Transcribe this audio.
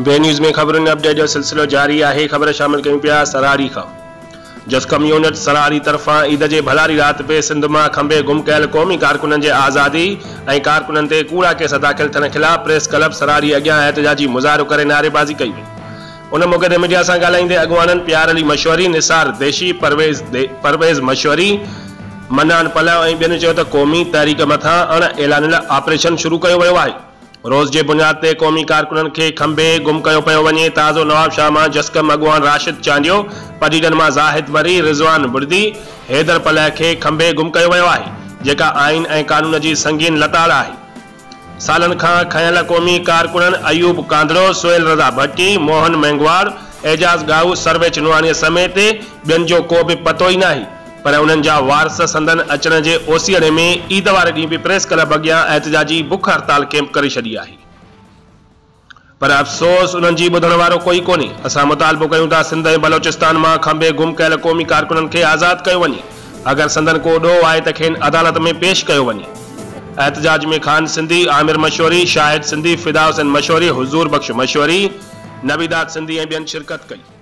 B news ۾ خبرن update جو سلسلو جاري آهي. خبر شامل ڪيون پيا سرهاڙي کان. جسقم يونٽ سرهاڙي طرفان عيد جي ڀلاري رات به سنڌ مان کنڀي گم ڪيل قومي ڪارڪنن جي آزادي ۽ ڪارڪنن تي ڪوڙا ڪيس داخل ٿيڻ خلاف پريس ڪلب سرهاڙي اڳيان احتجاجي مظاهرو ڪري نعريبازي ڪئي وئي. ان موقعي تي ميڊيا سان ڳالهائيندي اڳواڻن پيار علي مشوري، نثار ديشي، پرويز مشوري، منان پلهه ۽ ٻين چيو ته قومي تحريڪ مٿان اڻ اعلانيل آپريشن شروع ڪيو ويو آهي. روز جي بنياد تي قومي ڪارڪنن کي کنڀي گم ڪيو پيو وڃي. تازو نوابشاهه مان جسقم اڳواڻ راشد چانڊيو، پڊعيدن مان زاهد مري، رضوان بڙدي، حيدر پلهه کي کنڀي گم ڪيو ويو آهي، جيڪا آئين ۽ قانون جي سنگين لتاڙ آهي. سالن کان کنيل قومي ڪارڪنن ايوب ڪانڌڙو، سهيل رضا ڀٽي، موهن مينگهواڙ، اعجاز ڳاهو، سرويچ نوحاڻيء سميت ٻين جو ڪو به پتو ئي ناهي. پر انهن جا وارث سندن اچڻ جي اوسيئڙي ۾ عيد واري ڏينهن به پريس ڪلب اڳيان احتجاجي بک هڙتال ڪيمپ ڪري ڇڏي آهي. پر افسوس انهن جي ٻڌڻ وارو ڪوئي ڪونهي. اسان مطالبو ڪيون ٿا سنڌ ۽ بلوچستان مان کنڀي گم ڪيل قومي ڪارڪنن کي آزاد ڪيو وڃي. اگر سندن ڪو ڏوهه آهي ته کين عدالت ۾ پيش ڪيو وڃي. احتجاج ۾ خان سنڌي، عامر مشوري، شاهد سنڌي، فدا حسين مشوري، حضور بخش مشوري، نبي داد سنڌي ۽ ٻين شرڪت ڪئي.